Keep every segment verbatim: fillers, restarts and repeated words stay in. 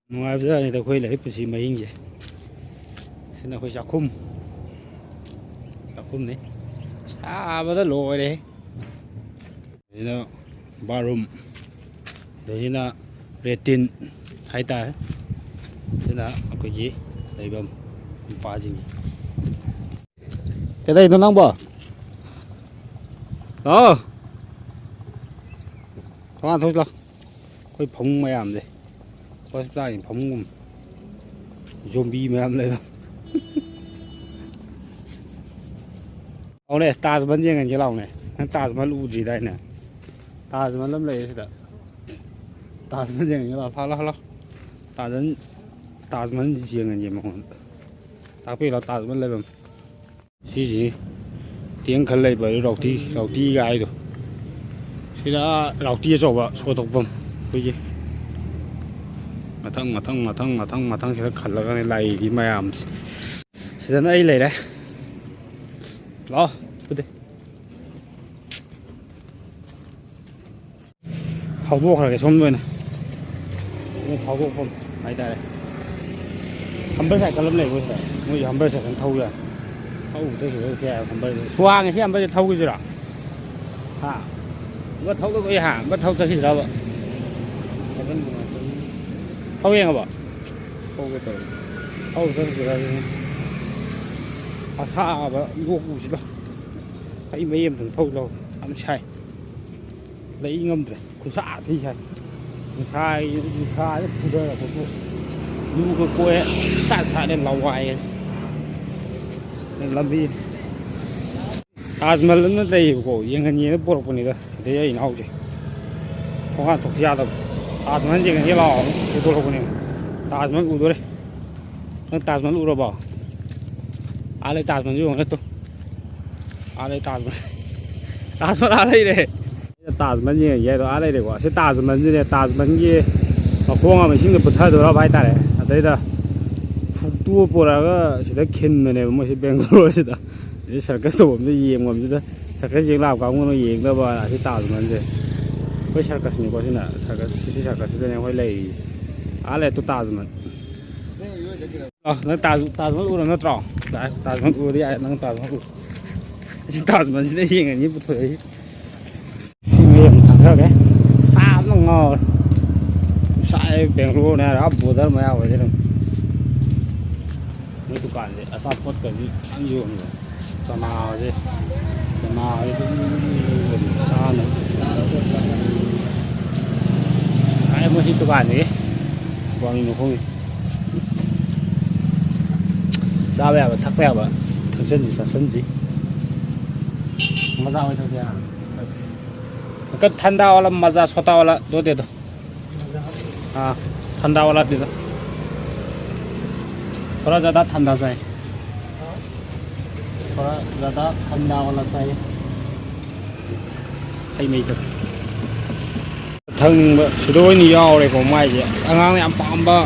ꯅꯨꯡꯉꯥꯏꯕꯖꯥꯠꯅꯤꯗ ꯑꯩꯈꯣꯏ ꯂꯥꯏꯔꯤꯛ ꯄꯨꯟꯁꯤ ꯃꯍꯤꯡꯁꯦ꯫ ꯁꯤꯅ ꯑꯩꯈꯣꯏ ꯆꯥꯛꯈꯨꯝ, ꯆꯥꯛꯈꯨꯝꯅꯤ꯫ ꯁꯥꯕꯗ ꯂꯣꯏꯔꯦ꯫ ꯁꯤꯅ ꯕꯥꯠꯔꯨꯝ, ꯑꯗꯩꯁꯤꯅ ꯔꯦꯇꯤꯟ ꯍꯥꯏꯇꯥꯔꯦ꯫ ꯁꯤꯅ ꯑꯩꯈꯣꯏꯒꯤ ꯂꯩꯐꯝ ꯅꯨꯄꯥꯁꯤꯡꯒꯤ꯫ ꯀꯩꯗꯧꯔꯤꯅꯣ ꯅꯪꯕꯣ? ꯂꯥꯛꯑꯣ꯫ ꯊꯣꯡꯒꯥꯟ ꯊꯣꯛꯁꯤ ꯂꯥꯎ꯫ ꯑꯩꯈꯣꯏ ꯐꯃꯨꯡ ꯃꯌꯥꯝꯁꯦ꯫ ꯍꯣꯁꯄꯤꯇꯥꯜꯒꯤ ꯐꯃꯨꯡꯒꯨꯝꯕ꯫ ꯖꯣꯝꯕꯤ ꯃꯌꯥꯝ ꯂꯩꯕ꯫ ꯂꯥꯎꯅꯦ, ꯇꯥꯖ ꯃꯍꯜ ꯌꯦꯡꯍꯟꯒꯦ ꯂꯥꯎꯅꯦ꯫ ꯅꯪ ꯇꯥꯖ ꯃꯍꯜ ꯎꯗ꯭ꯔꯤꯗꯥꯏꯅꯦ? ꯇꯥꯖ ꯃꯍꯜ ꯑꯃ ꯂꯩꯌꯦ ꯁꯤꯗ꯫ ꯇꯥꯖ ꯃꯍꯜ ꯌꯦꯡꯍꯟꯒꯦ ꯂꯥꯎ꯫ ꯐꯥ ꯂꯥꯎ, ꯂꯥꯎ꯫ ꯇꯥꯖ ꯃꯍꯜ, ꯇꯥꯖ ꯃꯍꯜ ꯌꯦꯡꯍꯟꯒꯦ ꯃꯉꯣꯟꯗ꯫ ꯇꯥꯛꯄꯤꯔꯣ ꯇꯥꯖ ꯃꯍꯜ ꯂꯩꯐꯝ꯫ ꯁꯤꯁꯤ ꯇꯦꯡ ꯈꯜ ꯂꯩꯕ ꯔꯥꯎꯇꯤ, ꯔꯥꯎꯇꯤꯒ ꯍꯥꯏꯗꯣ꯫ ꯁꯤꯗ ꯔꯥꯎꯇꯤ ꯑꯆꯧꯕ ꯁꯣ ꯊꯣꯛꯐꯝ ꯑꯩꯈꯣꯏꯒꯤ꯫ ꯃꯊꯪ, ꯃꯊꯪ, ꯃꯊꯪ, ꯃꯊꯪ, ꯃꯊꯪ ꯁꯤꯗ ꯈꯜꯂꯒꯅꯦ ꯂꯩꯔꯤ ꯃꯌꯥꯝꯁꯦ꯫ ꯁꯤꯗꯅ ꯑꯩ ꯂꯩꯔꯦ꯫ ꯂꯥꯛꯑꯣ, ꯐꯨꯗꯦ꯫ ꯐꯥꯎꯗꯣꯛꯈ꯭ꯔꯒꯦ ꯁꯣꯝꯗ ꯑꯣꯏꯅ꯫ ꯑꯃꯨꯛ ꯐꯥꯎꯗꯣꯛꯐꯝ ꯍꯥꯏꯇꯥꯔꯦ꯫ ꯍꯝꯕꯔ ꯁꯥꯏꯀꯜ ꯑꯃ ꯂꯩꯕ ꯁꯤꯗ꯫ ꯃꯣꯏꯁꯨ ꯍꯝꯕꯔ ꯁꯥꯏꯀꯜ ꯊꯧ ꯌꯥꯏ꯫ ꯊꯧꯕ ꯆꯠꯈꯤꯕ ꯁꯤ ꯍꯝꯕꯔꯁꯦ꯫ ꯁ꯭ꯋꯥꯡꯉꯦ ꯁꯤ ꯍꯝꯕꯔꯁꯦ ꯊꯧꯈꯤꯁꯤꯔꯣ? ꯍꯥ? ꯑꯃ ꯊꯧꯗꯣꯛ ꯑꯩ ꯍꯥ? ꯑꯃ ꯊꯧ ꯆꯠꯈꯤꯁꯤꯔꯕ? ꯊꯧ ꯌꯦꯡꯉꯕ? ꯊꯧꯒꯦ ꯇꯧꯔꯤ꯫ ꯊꯧ ꯆꯠꯈꯤꯁꯤꯔ? ꯑꯁꯥꯕ ꯂꯣꯛ ꯎꯁꯤꯗ꯫ ꯑꯩ ꯃꯩ ꯑꯃꯇꯪ ꯊꯧ ꯂꯥꯎ꯫ ꯌꯥꯝ ꯁꯥꯏ꯫ ꯂꯩ ꯉꯝꯗ꯭ꯔꯦ꯫ ꯈꯨꯠꯁꯥ ꯊꯤ ꯁꯥꯏ꯫ ꯅꯨꯡꯁꯥ, ꯅꯨꯡꯁꯥꯁꯦ ꯐꯨꯊꯔꯛꯄꯕꯨ ꯂꯨꯒ ꯀꯣꯛꯑꯦ꯫ ꯁꯥꯠ ꯁꯥꯠꯂꯦ ꯂꯋꯥꯏꯌꯦ꯫ ꯂꯝꯕꯤ ꯇꯥꯖ ꯃꯍꯜ ꯑꯃ ꯂꯩꯌꯦꯕꯀꯣ, ꯌꯦꯡꯍꯟꯒꯦꯅ ꯄꯣꯔꯛꯄꯅꯤꯗ꯫ ꯁꯤꯗꯩ ꯑꯩ ꯏꯅꯥꯎꯁꯦ ꯊꯣꯡꯒꯥꯟ ꯊꯣꯛꯁꯤ ꯌꯥꯗꯕ꯫ ꯇꯥꯖ ꯃꯍꯜ ꯌꯦꯡꯍꯟꯒꯦ ꯂꯥꯛꯑꯣ ꯄꯨꯊꯣꯔꯛꯄꯅꯦ꯫ ꯇꯥꯖ ꯃꯍꯜ ꯎꯗꯣꯔꯦ꯫ ꯅꯪ ꯇꯥꯖ ꯃꯍꯜ ꯎꯔꯕꯣ? ꯑꯥ ꯂꯩ ꯇꯥꯖ ꯃꯍꯜꯁꯨ ꯌꯦꯡꯉꯣ ꯅꯠꯇꯣ꯫ ꯑꯥ ꯂꯩ ꯇꯥꯖ ꯃꯍꯜ꯫ ꯇꯥꯖ ꯃꯍꯜ ꯑꯥ ꯂꯩꯔꯦ꯫ ꯇꯥꯖ ꯃꯍꯜ ꯌꯦꯡꯉꯒꯦ ꯍꯥꯏꯗꯣ ꯑꯥ ꯂꯩꯔꯦꯀꯣ꯫ ꯑꯁꯤ ꯇꯥꯖ ꯃꯍꯜꯁꯤꯅꯦ, ꯇꯥꯖ ꯃꯍꯜꯒꯤ ꯃꯈꯣꯡ ꯑꯃ ꯏꯁꯤꯡꯗ ꯄꯨꯊꯗꯣꯔꯕ ꯍꯥꯏꯇꯥꯔꯦ꯫ ꯑꯗꯩꯗ ꯐꯨꯛꯇꯣꯛꯑ ꯄꯨꯔꯛꯑꯒ ꯁꯤꯗ ꯈꯤꯟꯕꯅꯦꯕ ꯃꯣꯏꯁꯤ ꯕꯦꯡꯒ꯭ꯂꯣꯔꯁꯤꯗ꯫ ꯑꯗꯩ ꯁꯔꯀꯁ ꯇꯧꯐꯝꯗ ꯌꯦꯡꯐꯝꯁꯤꯗ ꯁꯔꯀꯁ ꯌꯦꯡ ꯂꯥꯛꯄ ꯀꯥꯡꯕꯨꯅ ꯌꯦꯡꯅꯕ ꯑꯁꯤ ꯇꯥꯖ ꯃꯍꯜꯁꯦ꯫ ꯑꯩꯈꯣꯏ ꯁꯔꯀꯁꯅꯤꯀꯣ ꯁꯤꯅ, ꯁꯔꯀꯁ, ꯁꯤꯇꯤ ꯁꯔꯀꯁꯁꯤꯗꯅꯦ ꯑꯩꯈꯣꯏ ꯂꯩꯔꯤꯁꯦ꯫ ꯑꯥ ꯂꯩ ꯇꯨ ꯇꯥꯖ ꯃꯍꯜ꯫ ꯑ, ꯅꯪ ꯇꯥꯖ, ꯇꯥꯖ ꯃꯍꯜ ꯎꯔ ꯅꯠꯇ꯭ꯔꯣ? ꯇꯥꯖ ꯃꯍꯜ ꯎꯔꯗꯤ ꯌꯥꯔꯦ, ꯅꯪ ꯇꯥꯖ ꯃꯍꯜ ꯎꯔ꯫ ꯁꯤ ꯇꯥꯖ ꯃꯍꯜꯁꯤꯗ ꯌꯦꯡꯉꯅꯤ ꯄꯨꯊꯣꯔꯛꯏ꯫ ꯃꯌꯥꯝ ꯊꯛꯈ꯭ꯔꯒꯦ꯫ ꯁꯥꯕꯅ ꯉꯥꯎꯔꯦ꯫ ꯁꯥꯏ ꯕꯦꯡꯒ꯭ꯂꯣꯔꯅꯦ ꯍꯥꯏꯔ, ꯑꯥ ꯕꯣꯔꯗꯔ ꯃꯌꯥ ꯑꯣꯏꯔꯦ ꯑꯗꯨꯝ꯫ ꯃꯣꯏ ꯗꯨꯀꯥꯟꯁꯦ ꯑꯆꯥꯄꯣꯠꯀꯁꯤ ꯌꯥꯝ ꯌꯣꯟꯕ꯫ ꯆꯅꯥꯁꯦ, ꯆꯅꯥꯁꯦ ꯑꯗꯨꯝ ꯌꯣꯟꯕ꯫ ꯆꯥꯅ꯫ ꯑꯩ ꯃꯣꯏ ꯁꯤ ꯗꯨꯀꯥꯟꯁꯤꯒꯤ ꯋꯥꯡꯉꯤ ꯃꯈꯣꯡꯒꯤ꯫ ꯆꯥꯕ ꯌꯥꯕ, ꯊꯛꯄ ꯌꯥꯕ ꯊꯛꯆꯟꯁꯤ, ꯆꯥꯁꯟꯁꯤ꯫ ꯃꯆꯥ ꯑꯣꯏꯅ ꯊꯛꯁꯤ ꯍꯥ? अंकल, ठंडा वाला मजा, छोटा वाला दो दे दो। हाँ, ठंडा वाला दे दो। थोड़ा ज़्यादा ठंडा चाहिए। थोड़ा ज़्यादा ठंडा वाला चाहिए। ꯍꯩ ꯃꯍꯤ ꯊꯛ-, ꯊꯛꯅꯤꯡꯕ ꯁꯤꯗ ꯑꯣꯏꯅ ꯌꯥꯎꯔꯦꯀꯣ ꯃꯥꯏꯁꯦ꯫ ꯑꯉꯥꯡꯅ ꯌꯥꯝ ꯄꯥꯝꯕ,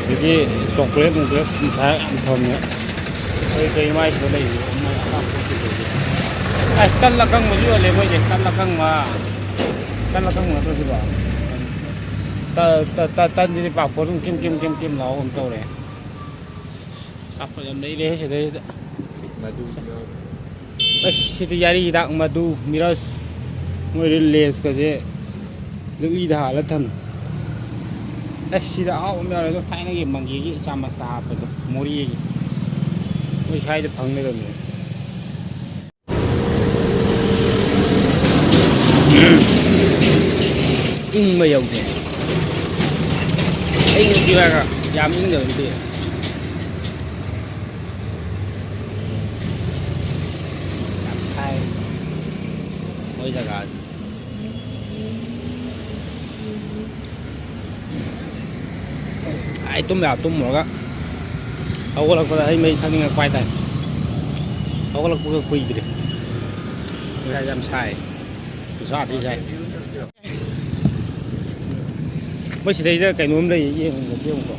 ꯑꯗꯒꯤ ꯆꯣꯀ꯭ꯂꯦꯠ ꯅꯨꯡꯀ꯭ꯂꯦꯠ ꯃꯤꯊꯥꯏ ꯌꯥꯝ ꯊꯝꯃꯦ꯫ ꯀꯔꯤ ꯀꯔꯤ ꯃꯥꯏꯁꯤꯗ ꯂꯩꯔꯤꯁꯦ? ꯃꯥꯏ ꯑꯆꯥꯄꯣꯠ ꯀꯩꯀꯩꯁꯦ꯫ ꯑꯁ, ꯇꯟ ꯑꯀꯪꯕꯁꯨ ꯌꯣꯜꯂꯦ ꯃꯣꯏꯁꯦ꯫ ꯇꯟ ꯑꯀꯪꯕ꯫ ꯇꯟ ꯑꯀꯪꯕ ꯅꯠꯇ꯭ꯔꯣ ꯁꯤꯕꯣ? ꯇ-, ꯇ-, ꯇ-, ꯇꯟꯁꯤꯗꯤ ꯄꯥꯛꯄ ꯑꯗꯨꯝ ꯀꯤꯝ ꯀꯤꯝ ꯀꯤꯝ ꯀꯤꯝ ꯂꯥꯎꯕ ꯑꯃ ꯇꯧꯔꯦ꯫ ꯑꯆꯥꯄꯣꯠ ꯌꯥꯝ ꯂꯩꯔꯦ ꯁꯤꯗꯩꯁꯤꯗ꯫ ꯃꯗꯨ ꯑꯁ, ꯁꯤꯗꯤ ꯌꯥꯔꯤ ꯍꯤꯗꯥꯛ ꯃꯗꯨ, ꯃꯤꯔꯁ, ꯃꯣꯏꯗꯤ ꯂꯦꯁꯀꯁꯦ ꯂꯤꯛꯂꯤꯗ ꯍꯥꯜꯂ ꯊꯝꯃꯤ꯫ ꯑꯁ, ꯁꯤꯗ ꯑꯍꯥꯎꯕ ꯑꯃ ꯌꯥꯎꯔꯦ꯫ ꯑꯗꯣ ꯊꯥꯏꯅꯒꯤ ꯃꯪꯒꯦꯒꯤ ꯆꯥꯃꯁꯇ ꯍꯥꯞꯄꯗꯣ, ꯃꯣꯔꯦꯒꯤ꯫ ꯃꯣꯏ ꯁ꯭ꯋꯥꯏꯗ ꯐꯪ ꯂꯩꯔꯝꯃꯦ꯫ ꯏꯪꯕ ꯌꯧꯗꯦ꯫ ꯑꯩ ꯅꯨꯄꯤ ꯍꯥꯏꯔꯒ ꯌꯥꯝ ꯏꯪꯗꯕ ꯅꯨꯄꯤ꯫ ꯌꯥꯝ ꯁꯥꯏ ꯃꯣꯏ ꯖꯒꯥꯁꯦ꯫ ꯑꯩ ꯇꯨꯝ ꯌꯥ ꯇꯨꯝꯃꯨꯔꯒ ꯍꯧꯒꯠꯂꯛꯄꯗ ꯍꯩ ꯃꯍꯤ ꯊꯛꯅꯤꯡꯉꯛꯄ ꯍꯥꯏꯇꯥꯔꯦ꯫ ꯍꯧꯒꯠꯂꯛꯄꯒ ꯀꯨꯏꯗ꯭ꯔꯤ꯫ ꯉꯁꯥꯏ ꯌꯥꯝ ꯁꯥꯏ꯫ ꯈꯨꯠꯁꯥ ꯊꯤ ꯁꯥꯏ꯫ ꯃꯣꯏ ꯁꯤꯗꯩꯗ ꯀꯩꯅꯣꯝ ꯂꯩ, ꯌꯦꯡꯉꯨꯀꯣ, ꯌꯦꯡꯉꯨꯀꯣ꯫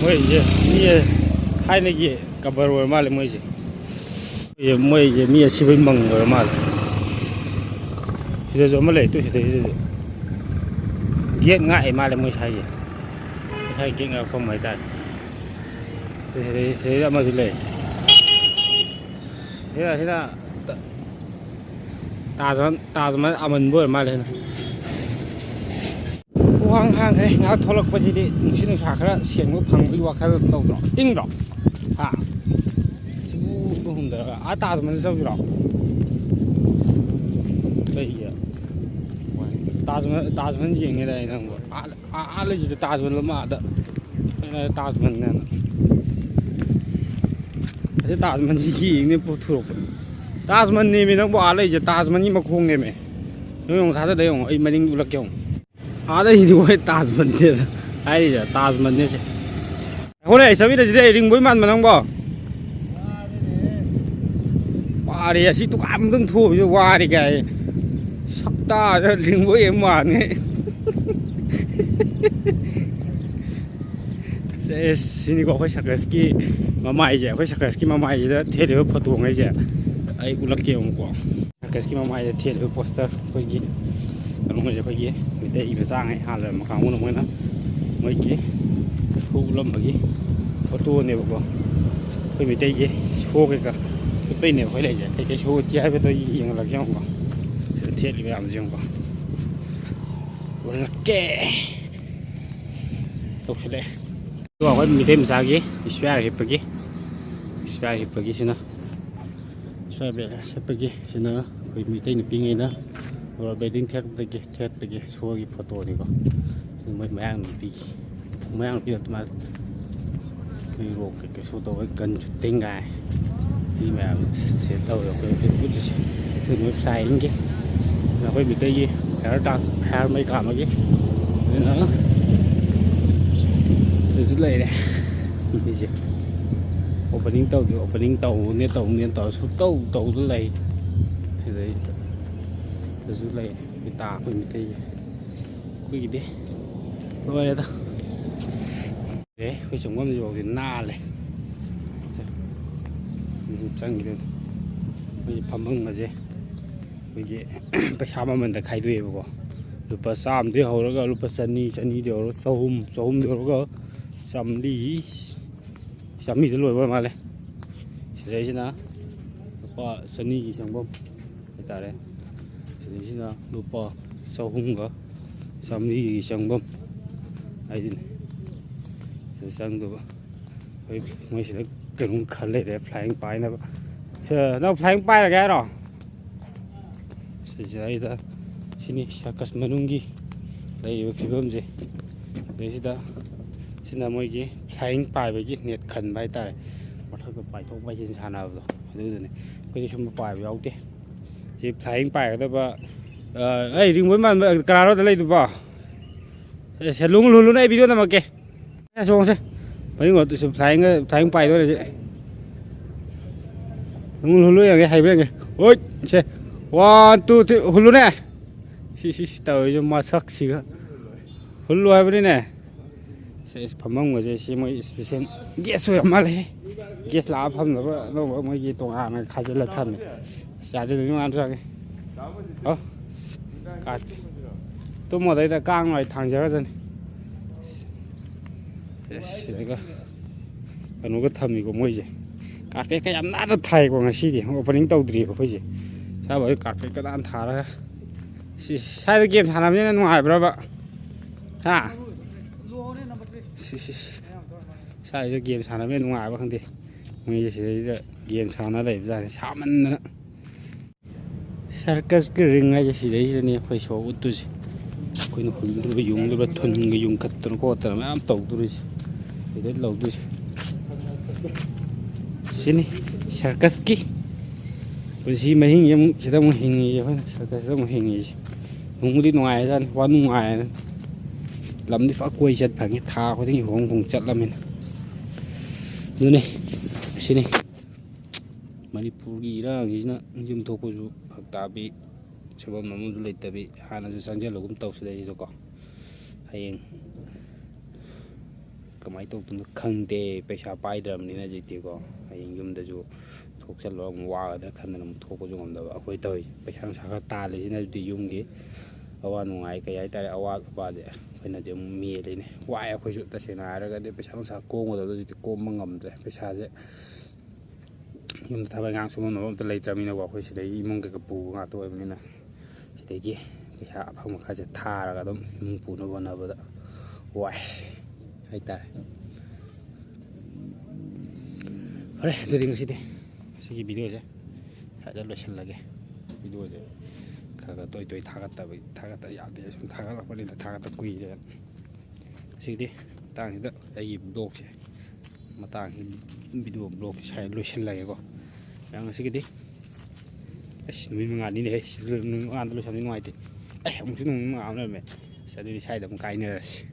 ꯃꯣꯏꯁꯦ ꯃꯤ ꯊꯥꯏꯅꯒꯤ ꯀꯕꯔ ꯑꯣꯏꯔ ꯃꯥꯜꯂꯦ ꯃꯣꯏꯁꯦ꯫ ꯃꯣꯏꯁꯦ ꯃꯤ ꯑꯁꯤꯕꯩ ꯃꯪ ꯑꯣꯏꯔ ꯃꯥꯜꯂꯦ꯫ ꯁꯤꯗꯁꯨ ꯑꯃ ꯂꯩ, ꯇꯨ ꯁꯤꯗꯩꯁꯤꯗꯁꯨ꯫ ꯒꯦꯠ ꯉꯥꯛꯑꯦ ꯃꯥꯜꯂꯦ ꯃꯣꯏ ꯁ꯭ꯋꯥꯏꯁꯦ꯫ ꯉꯁꯥꯏ ꯀꯦꯛ ꯉꯥꯛꯐꯝ ꯍꯥꯏꯇꯥꯔꯦ꯫ ꯁꯤꯗꯩ, ꯁꯤꯗꯩꯗ ꯑꯃꯁꯨ ꯂꯩ꯫ ꯁꯤꯗ, ꯁꯤꯗ ꯇꯥꯖ ꯃꯍꯜ, ꯇꯥꯖ ꯃꯍꯜ ꯑꯃꯟꯕ ꯑꯣꯏꯔ ꯃꯥꯜꯂꯦ꯫ ꯋꯥꯡ ꯍꯥꯡꯈ꯭ꯔꯦ꯫ ꯉꯥꯏꯍꯥꯛ ꯊꯣꯛꯂꯛꯄꯁꯤꯗꯤ ꯅꯨꯡꯁꯤꯠ ꯅꯨꯡꯁꯥ ꯈꯔ ꯁꯦꯡꯕ ꯐꯪꯕꯒꯤ ꯋꯥꯈꯜ ꯇꯧꯗ꯭ꯔꯣ? ꯏꯪꯗ꯭ꯔꯣ? ꯍꯥ? ꯁꯤꯕꯨ ꯍꯨꯝꯗꯔꯒ ꯑꯥ ꯇꯥꯖ ꯃꯍꯜ ꯆꯧꯁꯤꯔꯣ? ꯀꯩꯒꯤ? ꯇꯥꯖ ꯃꯍꯜ, ꯇꯥꯖ ꯃꯍꯜ ꯌꯦꯡꯅꯤꯗꯥꯏ ꯅꯪꯕꯣ? ꯑꯥ, ꯑꯥ, ꯑꯥ ꯂꯩꯁꯤꯗꯤ ꯇꯥꯖ ꯃꯍꯜ ꯑꯃ ꯑꯥꯗ꯫ ꯑꯩꯅ ꯇꯥꯖ ꯃꯍꯜꯅꯦꯅ꯫ ꯑꯁꯤ ꯇꯥꯖ ꯃꯍꯜꯁꯤ ꯌꯦꯡꯅꯦ ꯄꯨꯊꯣꯔꯛꯄ꯫ ꯇꯥꯖ ꯃꯍꯜꯅꯦꯃꯤ ꯅꯪꯕꯨ ꯑꯥ ꯂꯩꯁꯦ, ꯇꯥꯖ ꯃꯍꯜꯒꯤ ꯃꯈꯣꯡꯅꯦꯃꯤ꯫ ꯌꯦꯡꯉꯨ, ꯌꯦꯡꯉꯨ, ꯊꯥꯖꯗ ꯌꯦꯡꯉꯨ, ꯑꯩ ꯃꯅꯤꯡ ꯎꯠꯂꯛꯀꯦ ꯌꯦꯡꯉꯨ꯫ ꯑꯥꯗ ꯁꯤꯗꯤ ꯃꯣꯏ ꯇꯥꯖ ꯃꯍꯜꯅꯦꯗ ꯍꯥꯏꯔꯤꯁꯦ, ꯇꯥꯖ ꯃꯍꯜꯅꯦ ꯁꯦ꯫ ꯍꯣꯔꯦꯟ ꯑꯩ ꯆꯠꯃꯤꯟꯅꯁꯤꯗꯤ ꯑꯩ ꯔꯤꯡꯕꯣꯏ ꯃꯥꯟꯕ ꯅꯪꯕꯣ꯫ ꯋꯥꯔꯦ, ꯑꯁꯤ ꯗꯨꯀꯥꯟ ꯑꯃꯗꯪ ꯊꯣꯛꯑꯕꯁꯨ ꯋꯥꯔꯦ ꯀꯥꯏ꯫ ꯁꯛꯇꯥꯗ ꯔꯤꯡꯕꯣꯏ ꯑꯃ ꯃꯥꯟꯅꯦ꯫ ꯁꯦ, ꯁꯤꯅꯤꯀꯣ ꯑꯩꯈꯣꯏ ꯁꯔꯀꯁꯀꯤ ꯃꯃꯥꯏꯁꯦ, ꯑꯩꯈꯣꯏ ꯁꯔꯀꯁꯀꯤ ꯃꯃꯥꯏꯁꯤꯗ ꯊꯦꯠꯂꯤꯕ ꯐꯣꯇꯣꯉꯩꯁꯦ ꯑꯩ ꯎꯠꯂꯛꯀꯦ ꯑꯃꯨꯛꯀꯣ꯫ ꯁꯔꯀꯁꯀꯤ ꯃꯃꯥꯏꯗ ꯊꯦꯠꯂꯤꯕ ꯄꯣꯁꯇꯔ ꯑꯩꯈꯣꯏꯒꯤ ꯀꯩꯅꯣꯉꯩꯁꯦ, ꯑꯩꯈꯣꯏꯒꯤ ꯃꯩꯇꯩ ꯃꯆꯥꯉꯩ ꯍꯥꯟꯅ ꯀꯥꯡꯕꯨꯅ ꯃꯣꯏꯅ ꯃꯣꯏꯒꯤ ꯁꯣ ꯎꯠꯂꯝꯕꯒꯤ ꯐꯣꯇꯣꯅꯦꯕꯀꯣ꯫ ꯑꯩꯈꯣꯏ ꯃꯩꯇꯩꯒꯤ ꯁꯣ ꯀꯩꯀꯥ ꯎꯠꯄꯩꯅꯦꯕ ꯑꯩꯈꯣꯏ ꯂꯩꯁꯦ꯫ ꯀꯩꯀꯩ ꯁꯣ ꯎꯠꯀꯦ ꯍꯥꯏꯕꯗꯣ ꯌꯦꯡꯍꯜꯂꯛꯀꯦ ꯌꯦꯡꯉꯨꯀꯣ꯫ ꯁꯤꯗ ꯊꯦꯠꯂꯤ ꯃꯌꯥꯝꯁꯦ ꯌꯦꯡꯉꯨꯀꯣ꯫ ꯎꯠꯂꯛꯀꯦ꯫ ꯇꯧꯁꯤꯜꯂꯛꯑꯦ꯫ ꯑꯗꯣ ꯑꯩꯈꯣꯏ ꯃꯩꯇꯩ ꯃꯆꯥꯒꯤ ꯏꯁꯄꯤꯌꯥꯔ ꯍꯤꯞꯄꯒꯤ, ꯏꯁꯄꯤꯌꯥꯔ ꯍꯤꯞꯄꯒꯤ ꯁꯤꯅ, ꯏꯁꯄꯤꯌꯥꯔ ꯕꯦꯒ ꯁꯦꯠꯄꯒꯤ ꯁꯤꯅ ꯑꯩꯈꯣꯏ ꯃꯩꯇꯩ ꯅꯨꯄꯤꯉꯩꯅ ꯔꯣ ꯕꯦꯗꯤꯡ ꯊꯦꯠꯄꯒꯤ, ꯊꯦꯠꯄꯒꯤ ꯁꯣꯒꯤ ꯐꯣꯇꯣꯅꯤꯀꯣ꯫ ꯁꯤ ꯃꯣꯏ ꯃꯌꯥꯡ ꯅꯨꯄꯤꯒꯤ, ꯃꯌꯥꯡ ꯅꯨꯄꯤ ꯅꯠꯇ ꯃꯥꯜꯂꯦ꯫ ꯑꯩꯈꯣꯏ ꯔꯣꯛ ꯀꯩꯀꯩ ꯁꯣ ꯇꯧꯕ ꯒꯟ ꯁꯨꯇꯤꯡ ꯀꯥꯏ꯫ ꯁꯤ ꯃꯌꯥꯝ ꯁꯦ ꯇꯧꯔꯦ ꯑꯩꯈꯣꯏ ꯍꯧꯖꯤꯛ ꯎꯠꯂꯤꯁꯦ꯫ ꯁꯤ ꯃꯣꯏ ꯐ꯭ꯂꯥꯏꯌꯤꯡꯒꯤ꯫ ꯑꯩꯈꯣꯏ ꯃꯤꯇꯩꯒꯤ ꯐꯥꯌꯔ ꯗꯥꯟꯁ, ꯐꯥꯌꯔ ꯃꯩ ꯀꯥꯝꯕꯒꯤ꯫ ꯑꯗꯨꯅ ꯁꯤꯗꯁꯨ ꯂꯩꯔꯦ꯫ ꯁꯤꯁꯦ ꯑꯣꯄꯅꯤꯡ ꯇꯧꯗꯦ, ꯑꯣꯄꯅꯤꯡ ꯇꯧꯅꯦ ꯇꯧꯅꯦ ꯇꯧꯔ ꯁꯨꯡꯇꯧ ꯇꯧꯗ ꯂꯩ꯫ ꯁꯤꯗꯩꯁꯤꯗ ꯁꯤꯗꯁꯨ ꯂꯩ꯫ ꯃꯤꯇꯥ ꯑꯩꯈꯣꯏ ꯃꯤꯇꯩꯒꯤ꯫ ꯑꯩꯈꯣꯏꯒꯤꯗꯤ ꯂꯣꯏꯔꯦꯗ꯫ ꯑꯦ, ꯑꯩꯈꯣꯏ ꯆꯪꯐꯝꯁꯤꯐꯥꯎꯗꯤ ꯅꯥꯜꯂꯦ꯫ ꯎꯝ, ꯆꯪꯈꯤꯗꯣꯏꯅꯤ꯫ ꯑꯩꯈꯣꯏꯒꯤ ꯐꯝꯐꯝꯒꯁꯦ ꯑꯩꯈꯣꯏꯒꯤ ꯄꯩꯁꯥ ꯃꯃꯜꯗ ꯈꯥꯏꯗꯣꯛꯑꯦꯕꯀꯣ꯫ ꯂꯨꯄꯥ ꯆꯥꯝꯃꯗꯤ ꯍꯧꯔꯒ ꯂꯨꯄꯥ ꯆꯅꯤ, ꯆꯅꯤꯗꯤ ꯍꯧꯔꯒ ꯆꯍꯨꯝ, ꯆꯍꯨꯝꯗꯤ ꯍꯧꯔꯒ ꯆꯥꯝꯃꯔꯤ, ꯆꯥꯝꯃꯔꯤꯗ ꯂꯣꯏꯕ ꯑꯣꯏ ꯃꯥꯜꯂꯦ꯫ ꯁꯤꯗꯩꯁꯤꯅ ꯂꯨꯄꯥ ꯆꯅꯤꯒꯤ ꯆꯪꯐꯝ ꯍꯥꯏꯇꯥꯔꯦ꯫ ꯁꯤꯗꯩꯁꯤꯅ ꯂꯨꯄꯥ ꯆꯍꯨꯝꯒ ꯆꯥꯝꯃꯔꯤꯒꯤ ꯆꯪꯐꯝ ꯍꯥꯏꯗꯨꯅꯤ꯫ ꯁꯤꯗ ꯆꯪꯗꯕ ꯑꯩꯈꯣꯏ ꯃꯣꯏꯁꯤꯗ ꯀꯩꯅꯣꯝ ꯈꯜ ꯂꯩꯔꯦ, ꯐ꯭ꯂꯥꯏꯌꯤꯡ ꯄꯥꯏꯅꯕ꯫ ꯁꯦ, ꯅꯪ ꯐ꯭ꯂꯥꯏꯌꯤꯡ ꯄꯥꯏꯔꯒꯦ ꯍꯥꯏꯔꯣ? ꯁꯤꯁꯤꯗꯩꯗ ꯁꯤꯅꯤ ꯁꯔꯀꯁ ꯃꯅꯨꯡꯒꯤ ꯂꯩꯔꯤꯕ ꯐꯤꯕꯝꯁꯦ꯫ ꯑꯗꯩꯁꯤꯗ ꯁꯤꯅ ꯃꯣꯏꯒꯤ ꯐ꯭ꯂꯥꯏꯌꯤꯡ ꯄꯥꯏꯕꯒꯤ ꯅꯦꯠ ꯈꯟꯕ ꯍꯥꯏꯇꯥꯔꯦ, ꯃꯊꯛꯇ ꯄꯥꯏꯊꯣꯛ ꯄꯥꯏꯁꯤꯟ ꯁꯥꯟꯅꯕꯗꯣ ꯑꯗꯨꯗꯨꯅꯤ꯫ ꯑꯩꯈꯣꯏꯗꯤ ꯁꯨꯝꯕ ꯄꯥꯏꯕ ꯌꯥꯎꯗꯦ꯫ ꯁꯤ ꯐ꯭ꯂꯥꯏꯌꯤꯡ ꯄꯥꯏꯒꯗꯕ, ꯑ, ꯑꯩ ꯔꯤꯡꯕꯣꯏ ꯃꯥꯟꯕ ꯀꯅꯥꯅꯣꯗ ꯂꯩꯗꯨꯕꯣ? ꯑꯦ, ꯁꯦ, ꯂꯨꯡ ꯍꯨꯜꯂꯨꯅꯦ, ꯑꯩ ꯚꯤꯗꯤꯑꯣ ꯅꯝꯃꯛꯀꯦ꯫ ꯑꯦ, ꯁꯣꯡꯁꯦ꯫ ꯃꯅꯤꯡ ꯉꯣꯠꯇꯨꯁꯨ ꯐ꯭ꯂꯥꯏꯌꯤꯡꯒ, ꯐ꯭ꯂꯥꯏꯌꯤꯡ ꯄꯥꯏꯗꯣꯔꯦ ꯁꯤ꯫ ꯅꯪ ꯍꯨꯜꯂꯨ ꯌꯦꯡꯒꯦ, ꯍꯩꯕ꯭ꯔꯥ ꯌꯦꯡꯒꯦ꯫ ꯍꯣꯏ, ꯁꯦ꯫ One, two, three, ꯍꯨꯜꯂꯨꯅꯦ꯫ ꯁꯤ, ꯁꯤ, ꯁꯤ ꯇꯧꯔꯤꯁꯦ ꯃꯁꯛꯁꯤꯒ꯫ ꯍꯨꯜꯂꯨ ꯍꯥꯏꯕꯅꯤꯅꯦ꯫ ꯁꯦ, ꯁꯤ ꯐꯝꯐꯝꯒꯁꯦ ꯁꯤ ꯃꯣꯏ special guest ꯑꯣꯏꯔ ꯃꯥꯜꯂꯦꯍꯦ꯫ Guest ꯂꯥꯛꯑ ꯐꯝꯅꯕ ꯑꯅꯧꯕ ꯃꯣꯏꯒꯤ ꯇꯣꯉꯥꯟꯅ ꯈꯥꯖꯤꯜꯂ ꯊꯝꯃꯦ꯫ ꯑꯁ, ꯌꯥꯗꯦ, ꯅꯨꯃꯤꯠ ꯃꯉꯥꯅꯤ ꯆꯪꯉꯦ꯫ ꯑꯣ꯫ ꯀꯥꯔꯄꯦꯠ꯫ ꯇꯨꯝꯃꯣꯗꯩꯗ ꯀꯥꯡ ꯂꯣꯏ ꯊꯥꯡꯖꯔꯖꯅꯤ꯫ ꯁꯤꯗꯒ ꯀꯩꯅꯣꯒ ꯊꯝꯃꯤꯀꯣ ꯃꯣꯏꯁꯦ꯫ ꯀꯥꯔꯄꯦꯠꯀ ꯌꯥꯝ ꯅꯥꯟꯅ ꯊꯥꯏꯀꯣ ꯉꯁꯤꯗꯤ꯫ Opening ꯇꯧꯗ꯭ꯔꯤꯑꯕ ꯑꯩꯈꯣꯏꯁꯦ꯫ ꯁ꯭ꯋꯥꯏꯐꯥꯎꯗꯤ ꯀꯥꯔꯄꯦꯠꯀ ꯅꯥꯟꯅ ꯊꯥꯔꯒ꯫ ꯁꯤ, ꯁ꯭ꯋꯥꯏꯗ game ꯁꯥꯟꯅꯕꯅꯤꯅ ꯅꯨꯡꯉꯥꯏꯕ꯭ꯔꯕ? ꯍꯥ? ꯁꯤ, ꯁꯤ, ꯁꯤ꯫ ꯁ꯭ꯋꯥꯏꯗ game ꯁꯥꯟꯅꯕꯅꯤꯅ ꯅꯨꯡꯉꯥꯏꯕ꯭ꯔꯥ ꯈꯪꯗꯦ꯫ ꯃꯣꯏꯁꯦ ꯁꯤꯗꯩꯁꯤꯗ game ꯁꯥꯟꯅ ꯂꯩꯕꯖꯥꯠꯅꯤ ꯁꯥꯃꯟꯗꯅ꯫ ꯁꯔꯀꯁꯀꯤ ꯔꯤꯡ ꯍꯥꯏꯁꯦ ꯁꯤꯗꯩꯁꯤꯗꯅꯦ ꯑꯩꯈꯣꯏ ꯁꯣ ꯎꯠꯇꯣꯏꯁꯦ꯫ ꯑꯩꯈꯣꯏꯅ ꯍꯨꯟꯗꯣꯔꯤꯕ ꯌꯨꯡꯗꯣꯔꯤꯕ ꯊꯨꯟꯒ ꯌꯨꯡꯈꯠꯇꯅ ꯈꯣꯠꯇꯅ ꯃꯌꯥꯝ ꯇꯧꯗꯣꯔꯤꯁꯦ꯫ ꯁꯤꯗꯩ ꯂꯧꯗꯣꯏꯁꯦ꯫ ꯁꯤꯅꯤ ꯁꯔꯀꯁꯀꯤ ꯄꯨꯟꯁꯤ ꯃꯍꯤꯡꯁꯦ ꯑꯃꯨꯛ ꯁꯤꯗ ꯑꯃꯨꯛ ꯍꯤꯡꯉꯤꯁꯦ ꯑꯩꯈꯣꯏꯅ ꯁꯔꯀꯁꯇ ꯑꯃꯨꯛ ꯍꯤꯡꯉꯤꯁꯦ꯫ ꯅꯨꯡꯕꯨꯗꯤ ꯅꯨꯡꯉꯥꯏꯔꯖꯥꯠꯅꯤ, ꯋꯥ ꯅꯨꯡꯉꯥꯏꯔꯦ꯫ ꯂꯝꯗꯤ ꯐꯖ ꯀꯣꯏ ꯆꯠ ꯐꯪꯉꯤ, ꯊꯥ ꯈꯨꯗꯤꯡꯒꯤ ꯍꯣꯡ ꯍꯣꯡ ꯆꯠꯂꯃꯤꯅ꯫ ꯑꯗꯨꯅꯤ, ꯁꯤꯅꯤ꯫ ꯃꯅꯤꯄꯨꯔꯒꯤ ꯏꯔꯥꯡꯁꯤꯅ ꯌꯨꯝ ꯊꯣꯛꯄꯁꯨ ꯐꯔꯛ ꯇꯥꯕꯤ, ꯁꯨꯐꯝ ꯅꯣꯝꯐꯝꯁꯨ ꯂꯩꯇꯕꯤ, ꯍꯥꯟꯅꯁꯨ ꯆꯪꯁꯤꯜꯂꯒꯨꯝ ꯇꯧꯁꯤꯗꯩꯁꯤꯗꯀꯣ꯫ ꯍꯌꯦꯡ ꯀꯃꯥꯏꯅ ꯇꯧꯗꯣꯏꯅꯣ ꯈꯪꯗꯦ, ꯄꯩꯁꯥ ꯄꯥꯏꯗ꯭ꯔꯕꯅꯤꯅ ꯍꯧꯖꯤꯛꯇꯤꯀꯣ꯫ ꯍꯌꯦꯡ ꯌꯨꯝꯗꯁꯨ ꯊꯣꯛꯆꯜꯂꯒ ꯑꯃꯨꯛ ꯋꯥꯒꯗ꯭ꯔꯥ ꯈꯟꯗꯅ ꯑꯃꯨꯛ ꯊꯣꯛꯄꯁꯨ ꯉꯝꯗꯕ꯫ ꯑꯩꯈꯣꯏ ꯇꯧꯔꯤꯁꯦ ꯄꯩꯁꯥ ꯅꯨꯡꯁꯥ ꯈꯔ ꯇꯥꯜꯂꯤꯁꯤꯅꯕꯨꯗꯤ ꯌꯨꯝꯒꯤ ꯑꯋꯥ ꯅꯨꯡꯉꯥꯏ ꯀꯩ ꯍꯥꯏꯇꯥꯔꯦ, ꯑꯋꯥꯠ ꯑꯄꯥꯗꯤ ꯑꯩꯈꯣꯏꯅꯗꯤ ꯑꯃꯨꯛ ꯃꯦꯜꯂꯤꯅꯦ꯫ ꯋꯥꯏ ꯑꯩꯈꯣꯏꯁꯨ, ꯇꯁꯦꯡꯅ ꯍꯥꯏꯔꯒꯗꯤ ꯄꯩꯁꯥ ꯅꯨꯡꯁꯥ ꯀꯣꯝꯒꯗꯕꯗꯣ ꯍꯧꯖꯤꯛꯇꯤ ꯀꯣꯝꯕ ꯉꯝꯗ꯭ꯔꯦ꯫ ꯄꯩꯁꯥꯁꯦ ꯌꯨꯝꯗ ꯊꯕꯛ ꯏꯪꯈꯥꯡ ꯁꯨꯐꯝ ꯅꯣꯝꯐꯝ ꯑꯝꯇ ꯂꯩꯇ꯭ꯔꯕꯅꯤꯅꯀꯣ, ꯑꯩꯈꯣꯏ ꯁꯤꯗꯒꯤ ꯏꯃꯨꯡ ꯀꯩꯀꯩ ꯄꯨꯕ ꯉꯥꯛꯇ ꯑꯣꯏꯕꯅꯤꯅ ꯁꯤꯗꯒꯤ ꯄꯩꯁꯥ ꯑꯐꯪꯕ ꯈꯔꯁꯦ ꯊꯥꯔꯒ ꯑꯗꯨꯝ ꯏꯃꯨꯡ ꯄꯨꯅꯕ ꯍꯣꯠꯅꯕꯗ ꯋꯥꯏ ꯍꯥꯏꯇꯥꯔꯦ꯫ ꯐꯔꯦ, ꯑꯗꯨꯗꯤ ꯉꯁꯤꯗꯤ ꯁꯤꯒꯤ ꯚꯤꯗꯤꯑꯣꯁꯦ ꯁ꯭ꯋꯥꯏꯗ ꯂꯣꯏꯁꯤꯜꯂꯒꯦ꯫ ꯚꯤꯗꯤꯑꯣꯁꯦ ꯈꯔ ꯈꯔ ꯇꯣꯏ ꯇꯣꯏ ꯊꯥꯒꯠꯇꯕ, ꯊꯥꯒꯠꯇ ꯌꯥꯗꯦ, ꯁꯨꯝ ꯊꯥꯒꯠꯂꯛꯄꯅꯤꯅ ꯊꯥꯒꯠꯇ ꯀꯨꯏꯔꯦ꯫ ꯉꯁꯤꯗꯤ ꯃꯇꯥꯡꯁꯤꯗ ꯑꯩꯒꯤ ꯚ꯭ꯂꯣꯒꯁꯦ, ꯃꯇꯥꯡꯁꯤ ꯚꯤꯗꯤꯑꯣ ꯚ꯭ꯂꯣꯒꯁꯦ ꯁ꯭ꯋꯥꯏꯗ ꯂꯣꯏꯁꯤꯜꯂꯒꯦꯀꯣ꯫ ꯃꯌꯥꯝ ꯉꯁꯤꯒꯤꯗꯤ ꯑꯁ ꯅꯨꯃꯤꯠ ꯃꯉꯥꯅꯤꯅꯦ ꯍꯦ, ꯁꯤ ꯅꯨꯃꯤꯠ ꯃꯉꯥꯗ ꯂꯣꯏꯁꯤꯟꯕꯗꯤ ꯅꯨꯡꯉꯥꯏꯇꯦ꯫ ꯑꯦ ꯑꯃꯨꯛꯁꯨ ꯅꯨꯃꯤꯠ ꯃꯉꯥ ꯑꯃ ꯂꯩꯔꯝꯃꯦ꯫ ꯑꯁ ꯑꯗꯨꯗꯤ ꯁ꯭ꯋꯥꯏꯗ ꯑꯃꯨꯛ ꯀꯥꯏꯅꯔꯁꯤ꯫